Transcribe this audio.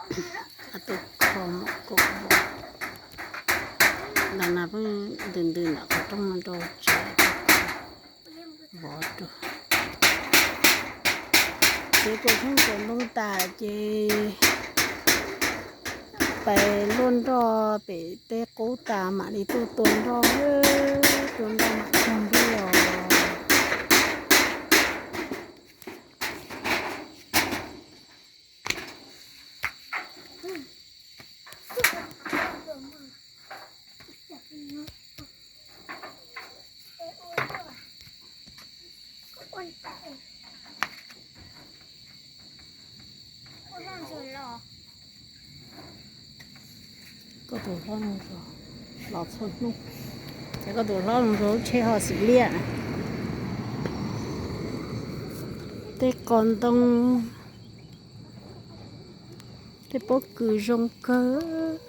Ab, tus kho mom kaum vov, ntawm no pheej ntws ntws ntawm qhov rooj no rau tsev vov rau. Ces kuas tsheej kuas ntoo tas ces pais luaj nroj pem tej qub tas mam li tuaj tua nroj, tua nroj mam tag ntuj os. Koj tus hlob los txhua hnub, ces koj tus hlob zoo lub tsheb ho xws liaj. Tej qos ntoo, tej pob kws zoo kawg.